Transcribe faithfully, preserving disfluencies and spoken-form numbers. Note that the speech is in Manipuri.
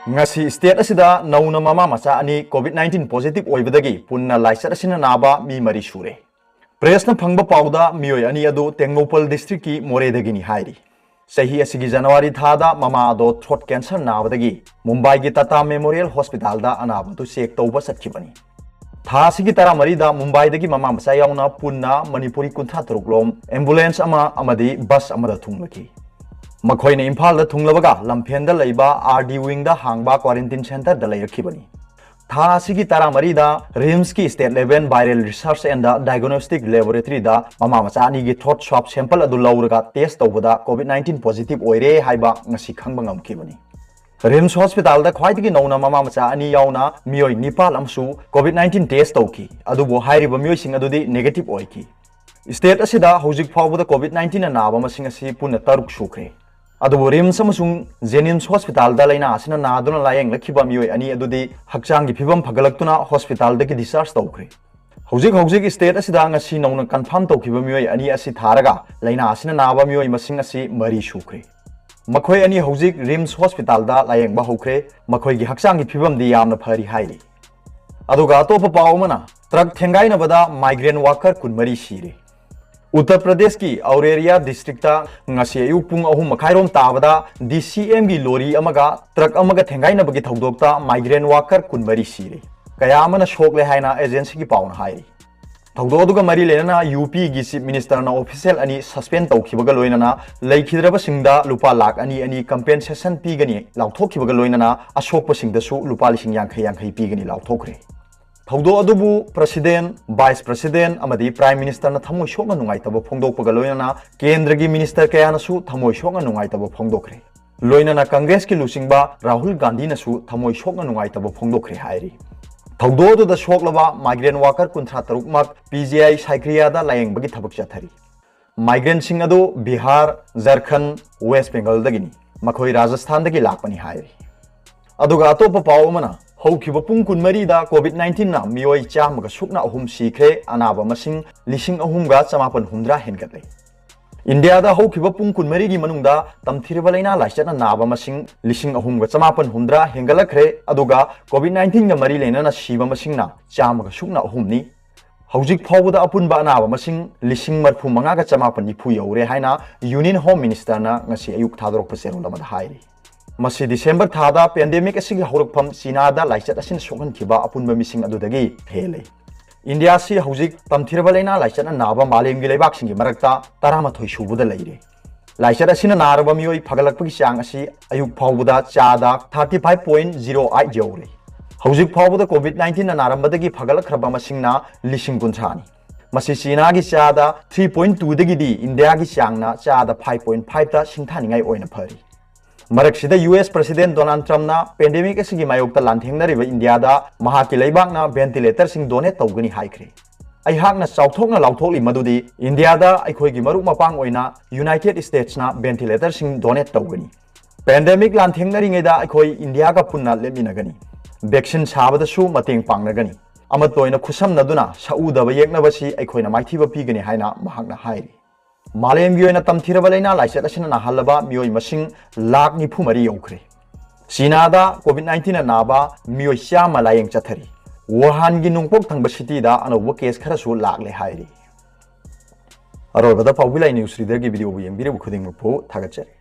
ꯉꯁꯤ state ꯑꯁꯤꯗ ꯅꯧꯅ ꯃꯃꯥ ꯃꯆꯥ ꯑꯅꯤ COVID nineteen positive ꯑꯣꯏꯕꯗꯒꯤ ꯄꯨꯟꯅ ꯂꯥꯏꯆꯠ ꯑꯁꯤꯅ ꯅꯥꯕ ꯃꯤ ꯃꯔꯤ ꯁꯨꯔꯦ꯫ Pressꯅ ꯐꯪꯕ ꯄꯥꯎꯗ ꯃꯤꯑꯣꯏ ꯑꯅꯤ ꯑꯗꯨ ꯇꯦꯡꯅꯧꯄꯜ districtꯀꯤ ꯃꯣꯔꯦꯗꯒꯤꯅꯤ ꯍꯥꯏꯔꯤ꯫ ꯆꯍꯤ ꯑꯁꯤꯒꯤ January ꯊꯥꯗ ꯃꯃꯥ ꯑꯗꯣ throat cancer ꯅꯥꯕꯗꯒꯤ ꯃꯨꯝꯕꯥꯏꯒꯤ Tata Memorial Hospitalꯗ ꯑꯅꯥꯕ ꯑꯗꯨ check ꯇꯧꯕ ꯆꯠꯈꯤꯕꯅꯤ꯫ ꯊꯥ ꯑꯁꯤꯒꯤ ꯇꯔꯥꯃꯔꯤꯗ ꯃꯨꯝꯕꯥꯏꯗꯒꯤ ꯃꯃꯥ ꯃꯆꯥ ꯌꯥꯎꯅ ꯄꯨꯟꯅ ꯃꯅꯤꯄꯨꯔꯤ ꯀꯨꯟꯊ꯭ꯔꯥ ꯇꯔꯨꯛ ꯂꯣꯝ ambulance ꯑꯃ ꯑꯃꯗꯤ bus ꯑꯃꯗ ꯊꯨꯡꯂꯈꯤ꯫ ꯃꯈꯣꯏꯅ ꯏꯝꯐꯥꯜꯗ ꯊꯨꯡꯂꯕꯒ ꯂꯝꯐꯦꯟꯗ ꯂꯩꯕ RD wingꯗ ꯍꯥꯡꯕ quarantine centreꯗ ꯂꯩꯔꯛꯈꯤꯕꯅꯤ꯫ ꯊꯥ ꯑꯁꯤꯒꯤ ꯇꯔꯥꯃꯔꯤꯗ RIMSꯀꯤ State Level Viral Research and Diagnostic Laboratoryꯗ ꯃꯃꯥ ꯃꯆꯥ ꯑꯅꯤꯒꯤ throat swab sample ꯑꯗꯨ ꯂꯧꯔꯒ test ꯇꯧꯕꯗ COVID nineteen positive ꯑꯣꯏꯔꯦ ꯍꯥꯏꯕ ꯉꯁꯤ ꯈꯪꯕ ꯉꯝꯈꯤꯕꯅꯤ꯫ RIMS Hospitalꯗ ꯈ꯭ꯋꯥꯏꯗꯒꯤ ꯅꯧꯅ ꯃꯃꯥ ꯃꯆꯥ ꯑꯅꯤ ꯌꯥꯎꯅ ꯃꯤꯑꯣꯏ ꯅꯤꯄꯥꯜ ꯑꯃꯁꯨ COVID nineteen test ꯇꯧꯈꯤ, ꯑꯗꯨꯕꯨ ꯍꯥꯏꯔꯤꯕ ꯃꯤꯑꯣꯏꯁꯤꯡ ꯑꯗꯨꯗꯤ negative ꯑꯣꯏꯈꯤ꯫ State ꯑꯁꯤꯗ ꯍꯧꯖꯤꯛ ꯐꯥꯎꯕꯗ COVID nineteen ꯅꯥꯕ ꯃꯁꯤꯡ ꯑꯁꯤ ꯄꯨꯟꯅ ꯇꯔꯨꯛ ꯁꯨꯈ꯭ꯔꯦ꯫ ꯑꯗꯨꯕꯨ RIMS ꯑꯃꯁꯨꯡ JNIMS Hospitalꯗ ꯂꯥꯏꯅꯥ ꯑꯁꯤꯅ ꯅꯥꯗꯨꯅ ꯂꯥꯌꯦꯡꯂꯛꯈꯤꯕ ꯃꯤꯑꯣꯏ ꯑꯅꯤ ꯑꯗꯨꯗꯤ ꯍꯛꯆꯥꯡꯒꯤ ꯐꯤꯕꯝ ꯐꯒꯠꯂꯛꯇꯨꯅ hospitalꯗꯒꯤ discharge ꯇꯧꯈ꯭ꯔꯦ꯫ ꯍꯧꯖꯤꯛ ꯍꯧꯖꯤꯛ state ꯑꯁꯤꯗ ꯉꯁꯤ ꯅꯧꯅ confirm ꯇꯧꯈꯤꯕ ꯃꯤꯑꯣꯏ ꯑꯅꯤ ꯑꯁꯤ ꯊꯥꯔꯒ ꯂꯥꯏꯅꯥ ꯑꯁꯤꯅ ꯅꯥꯕ ꯃꯤꯑꯣꯏ ꯃꯁꯤꯡ ꯑꯁꯤ ꯃꯔꯤ ꯁꯨꯈ꯭ꯔꯦ꯫ ꯃꯈꯣꯏ ꯑꯅꯤ ꯍꯧꯖꯤꯛ RIMS Hospitalꯗ ꯂꯥꯌꯦꯡꯕ ꯍꯧꯈ꯭ꯔꯦ꯫ ꯃꯈꯣꯏꯒꯤ ꯍꯛꯆꯥꯡꯒꯤ ꯐꯤꯕꯝꯗꯤ ꯌꯥꯝꯅ ꯐꯔꯤ ꯍꯥꯏꯔꯤ꯫ ꯑꯗꯨꯒ ꯑꯇꯣꯞꯄ ꯄꯥꯎ ꯑꯃꯅ, truck ꯊꯦꯡꯒꯥꯏꯅꯕꯗ migrant worker ꯀꯨꯟꯃꯔꯤ ꯁꯤꯔꯦ꯫ ꯎꯠꯇꯔ ꯄ꯭ꯔꯗꯦꯁꯀꯤ ꯑꯧꯔꯦꯔꯤꯌꯥ districtꯇ ꯉꯁꯤ ꯑꯌꯨꯛ ꯄꯨꯡ ꯑꯍꯨꯝ ꯃꯈꯥꯏꯔꯣꯝ ꯇꯥꯕꯗ DCMꯒꯤ ꯂꯣꯔꯤ ꯑꯃꯒ truck ꯑꯃꯒ ꯊꯦꯡꯒꯥꯏꯅꯕꯒꯤ ꯊꯧꯗꯣꯛꯇ migrant worker ꯀꯨꯟꯃꯔꯤ ꯁꯤꯔꯦ꯫ ꯀꯌꯥ ꯑꯃꯅ ꯁꯣꯛꯂꯦ ꯍꯥꯏꯅ agencyꯒꯤ ꯄꯥꯎꯅ ꯍꯥꯏꯔꯤ꯫ ꯊꯧꯗꯣꯛ ꯑꯗꯨꯒ ꯃꯔꯤ ꯂꯩꯅꯅ UPꯒꯤ Chief Ministerꯅ official ꯑꯅꯤ suspend ꯇꯧꯈꯤꯕꯒ ꯂꯣꯏꯅꯅ ꯂꯩꯈꯤꯗ꯭ꯔꯕꯁꯤꯡꯗ ꯂꯨꯄꯥ ꯂꯥꯈ ꯑꯅꯤ ꯑꯅꯤ compensation ꯄꯤꯒꯅꯤ ꯂꯥꯎꯊꯣꯛꯈꯤꯕꯒ ꯂꯣꯏꯅꯅ ꯑꯁꯣꯛꯄꯁꯤꯡꯗꯁꯨ ꯂꯨꯄꯥ ꯂꯤꯁꯤꯡ ꯌꯥꯡꯈꯩ ꯌꯥꯡꯈꯩ ꯄꯤꯒꯅꯤ ꯂꯥꯎꯊꯣꯛꯈ꯭ꯔꯦ꯫ ꯊꯧꯗꯣꯛ ꯑꯗꯨꯕꯨ President, Vice President ꯑꯃꯗꯤ Prime Ministerꯅ ꯊꯃꯣꯏ ꯁꯣꯛꯅ ꯅꯨꯡꯉꯥꯏꯇꯕ ꯐꯣꯡꯗꯣꯛꯄꯒ ꯂꯣꯏꯅꯅ ꯀꯦꯟꯗ꯭ꯔꯒꯤ minister ꯀꯌꯥꯅꯁꯨ ꯊꯃꯣꯏ ꯁꯣꯛꯅ ꯅꯨꯡꯉꯥꯏꯇꯕ ꯐꯣꯡꯗꯣꯛꯈ꯭ꯔꯦ꯫ ꯂꯣꯏꯅꯅ Congressꯀꯤ ꯂꯨꯆꯤꯡꯕ ꯔꯥꯍꯨꯜ ꯒꯥꯟꯙꯤꯅꯁꯨ ꯊꯃꯣꯏ ꯁꯣꯛꯅ ꯅꯨꯡꯉꯥꯏꯇꯕ ꯐꯣꯡꯗꯣꯛꯈ꯭ꯔꯦ ꯍꯥꯏꯔꯤ꯫ ꯊꯧꯗꯣꯛ ꯑꯗꯨꯗ ꯁꯣꯛꯂꯕ migrant worker ꯀꯨꯟꯊ꯭ꯔꯥ ꯇꯔꯨꯛꯃꯛ PGI ꯁꯥꯏꯀ꯭ꯔꯤꯌꯥꯗ ꯂꯥꯌꯦꯡꯕꯒꯤ ꯊꯕꯛ ꯆꯠꯊꯔꯤ꯫ Migrantꯁꯤꯡ ꯑꯗꯨ ꯕꯤꯍꯥꯔ, ꯖꯔꯈꯟ, ꯋꯦꯁ ꯕꯦꯡꯒꯜꯗꯒꯤꯅꯤ꯫ ꯃꯈꯣꯏ ꯔꯥꯖꯁꯊꯥꯟꯗꯒꯤ ꯂꯥꯛꯄꯅꯤ ꯍꯥꯏꯔꯤ꯫ ꯑꯗꯨꯒ ꯑꯇꯣꯞꯄ ꯄꯥꯎ ꯑꯃꯅ, ꯍꯧꯈꯤꯕ ꯄꯨꯡ ꯀꯨꯟꯃꯔꯤꯗ COVID nineteenꯅ ꯃꯤꯑꯣꯏ ꯆꯥꯝꯃꯒ ꯁꯨꯞꯅ ꯑꯍꯨꯝ ꯁꯤꯈ꯭ꯔꯦ, ꯑꯅꯥꯕ ꯃꯁꯤꯡ ꯂꯤꯁꯤꯡ ꯑꯍꯨꯝꯒ ꯆꯃꯥꯄꯟ ꯍꯨꯝꯗ꯭ꯔꯥ ꯍꯦꯟꯒꯠꯂꯦ꯫ ꯏꯟꯗꯤꯌꯥꯗ ꯍꯧꯈꯤꯕ ꯄꯨꯡ ꯀꯨꯟꯃꯔꯤꯒꯤ ꯃꯅꯨꯡꯗ ꯇꯝꯊꯤꯔꯕ ꯂꯩꯅꯥ ꯂꯥꯏꯆꯠꯅ ꯅꯥꯕ ꯃꯁꯤꯡ ꯂꯤꯁꯤꯡ ꯑꯍꯨꯝꯒ ꯆꯃꯥꯄꯟ ꯍꯨꯝꯗ꯭ꯔꯥ ꯍꯦꯟꯒꯠꯂꯛꯈ꯭ꯔꯦ, ꯑꯗꯨꯒ ꯀꯣꯚꯤꯗ ꯅꯥꯏꯟꯇꯤꯟꯒ ꯃꯔꯤ ꯂꯩꯅꯅ ꯁꯤꯕ ꯃꯁꯤꯡꯅ ꯆꯥꯝꯃꯒ ꯁꯨꯞꯅ ꯑꯍꯨꯝꯅꯤ꯫ ꯍꯧꯖꯤꯛ ꯐꯥꯎꯕꯗ ꯑꯄꯨꯟꯕ ꯑꯅꯥꯕ ꯃꯁꯤꯡ ꯂꯤꯁꯤꯡ ꯃꯔꯤꯐꯨ ꯃꯉꯥꯒ ꯆꯃꯥꯄꯟ ꯅꯤꯐꯨ ꯌꯧꯔꯦ ꯍꯥꯏꯅ ꯌꯨꯅꯤꯌꯟ ꯍꯣꯝ ꯃꯤꯅꯤꯁꯇꯔꯅ ꯉꯁꯤ ꯑꯌꯨꯛ ꯊꯥꯗꯣꯔꯛꯄ ꯆꯦꯔꯣꯜ ꯑꯃꯗ ꯍꯥꯏꯔꯤ꯫ ꯃꯁꯤ ꯗꯤꯁꯦꯝꯕꯔ ꯊꯥꯗ ꯄꯦꯟꯗꯦꯃꯤꯛ ꯑꯁꯤꯒꯤ ꯍꯧꯔꯛꯐꯝ ꯆꯤꯅꯥꯗ ꯂꯥꯏꯆꯠ ꯑꯁꯤꯅ ꯁꯣꯛꯍꯟꯈꯤꯕ ꯑꯄꯨꯟꯕ ꯃꯤꯁꯤꯡ ꯑꯗꯨꯗꯒꯤ ꯍꯦꯜꯂꯦ꯫ ꯏꯟꯗꯤꯌꯥ ꯑꯁꯤ ꯍꯧꯖꯤꯛ ꯇꯝꯊꯤꯔꯕ ꯂꯩꯅꯥ ꯂꯥꯏꯆꯠꯅ ꯅꯥꯕ ꯃꯥꯂꯦꯝꯒꯤ ꯂꯩꯕꯥꯛꯁꯤꯡꯒꯤ ꯃꯔꯛꯇ ꯇꯔꯥꯃꯥꯊꯣꯏ ꯁꯨꯕꯗ ꯂꯩꯔꯦ꯫ ꯂꯥꯏꯆꯠ ꯑꯁꯤꯅ ꯅꯥꯔꯕ ꯃꯤꯑꯣꯏ ꯐꯒꯠꯂꯛꯄꯒꯤ ꯆꯥꯡ ꯑꯁꯤ ꯑꯌꯨꯛ ꯐꯥꯎꯕꯗ ꯆꯥꯗ thirty five point zero eight ꯌꯧꯔꯦ꯫ ꯍꯧꯖꯤꯛ ꯐꯥꯎꯕꯗ ꯀꯣꯚꯤꯗ ꯅꯥꯏꯟꯇꯤꯟꯅ ꯅꯥꯔꯝꯕꯗꯒꯤ ꯐꯒꯠꯂꯛꯈ꯭ꯔꯕ ꯃꯁꯤꯡꯅ ꯂꯤꯁꯤꯡ ꯀꯨꯟꯊ꯭ꯔꯥꯅꯤ꯫ ꯃꯁꯤ ꯆꯤꯅꯥꯒꯤ ꯆꯥꯗ ꯊ꯭ꯔꯤ ꯄꯣꯏꯟ ꯇꯨꯗꯒꯤꯗꯤ ꯏꯟꯗꯤꯌꯥꯒꯤ ꯆꯥꯡꯅ ꯆꯥꯗ ꯐꯥꯏꯚ ꯄꯣꯏꯟ ꯐꯥꯏꯚꯇ ꯁꯤꯡꯊꯥꯅꯤꯡꯉꯥꯏ ꯑꯣꯏꯅ ꯐꯔꯤ꯫ ꯃꯔꯛꯁꯤꯗ ꯌꯨ ꯑꯦꯁ ꯄ꯭ꯔꯁꯤꯗꯦꯟ ꯗꯣꯅꯥꯜꯗ ꯇ꯭ꯔꯝꯞꯅ ꯄꯦꯟꯗꯦꯃꯤꯛ ꯑꯁꯤꯒꯤ ꯃꯥꯌꯣꯛꯇ ꯂꯥꯟꯊꯦꯡꯅꯔꯤꯕ ꯏꯟꯗꯤꯌꯥꯗ ꯃꯍꯥꯛꯀꯤ ꯂꯩꯕꯥꯛꯅ ꯚꯦꯟꯇꯤꯂꯦꯇꯔꯁꯤꯡ ꯗꯣꯅꯦꯠ ꯇꯧꯒꯅꯤ ꯍꯥꯏꯈ꯭ꯔꯦ꯫ ꯑꯩꯍꯥꯛꯅ ꯆꯥꯎꯊꯣꯛꯅ ꯂꯥꯎꯊꯣꯛꯂꯤ ꯃꯗꯨꯗꯤ ꯏꯟꯗꯤꯌꯥꯗ ꯑꯩꯈꯣꯏꯒꯤ ꯃꯔꯨꯞ ꯃꯄꯥꯡ ꯑꯣꯏꯅ ꯌꯨꯅꯥꯏꯇꯦꯗ ꯁ꯭ꯇꯦꯠꯁꯅ ꯚꯦꯟꯇꯤꯂꯦꯇꯔꯁꯤꯡ ꯗꯣꯅꯦꯠ ꯇꯧꯒꯅꯤ꯫ ꯄꯦꯟꯗꯦꯃꯤꯛ ꯂꯥꯟꯊꯦꯡꯅꯔꯤꯉꯩꯗ ꯑꯩꯈꯣꯏ ꯏꯟꯗꯤꯌꯥꯒ ꯄꯨꯟꯅ ꯂꯦꯞꯃꯤꯟꯅꯒꯅꯤ꯫ ꯚꯦꯛꯁꯤꯟ ꯁꯥꯕꯗꯁꯨ ꯃꯇꯦꯡ ꯄꯥꯡꯅꯒꯅꯤ꯫ ꯑꯃꯠꯇ ꯑꯣꯏꯅ ꯈꯨꯠꯁꯝꯅꯗꯨꯅ ꯁꯛꯎꯗꯕ ꯌꯦꯛꯅꯕꯁꯤ ꯑꯩꯈꯣꯏꯅ ꯃꯥꯏꯊꯤꯕ ꯄꯤꯒꯅꯤ ꯍꯥꯏꯅ ꯃꯍꯥꯛꯅ ꯍꯥꯏꯔꯤ꯫ ꯃꯥꯂꯦꯝꯒꯤ ꯑꯣꯏꯅ ꯇꯝꯊꯤꯔꯕ ꯂꯩꯅꯥ ꯂꯥꯏꯆꯠ ꯑꯁꯤꯅ ꯅꯥꯍꯜꯂꯕ ꯃꯤꯑꯣꯏ ꯃꯁꯤꯡ ꯂꯥꯈ ꯅꯤꯐꯨ ꯃꯔꯤ ꯌꯧꯈ꯭ꯔꯦ꯫ ꯆꯤꯅꯥꯗ ꯀꯣꯚꯤꯗ ꯅꯥꯏꯟꯇꯤꯟꯅ ꯅꯥꯕ ꯃꯤꯑꯣꯏ ꯆꯥꯝꯃ ꯂꯥꯌꯦꯡ ꯆꯠꯊꯔꯤ꯫ ꯋꯨꯍꯥꯟꯒꯤ ꯅꯣꯡꯄꯣꯛ ꯊꯪꯕ ꯁꯤꯇꯤꯗ ꯑꯅꯧꯕ ꯀꯦꯁ ꯈꯔꯁꯨ ꯂꯥꯛꯂꯦ ꯍꯥꯏꯔꯤ꯫ ꯑꯔꯣꯏꯕꯗ ꯄꯥꯎꯕꯤ ꯂꯥꯏ ꯅ꯭ꯌꯨꯁ ꯔꯤꯗꯔꯒꯤ ꯚꯤꯗꯤꯑꯣꯕꯨ ꯌꯦꯡꯕꯤꯔꯤꯕ ꯈꯨꯗꯤꯡꯃꯛꯄꯨ ꯊꯥꯒꯠꯆꯔꯤ꯫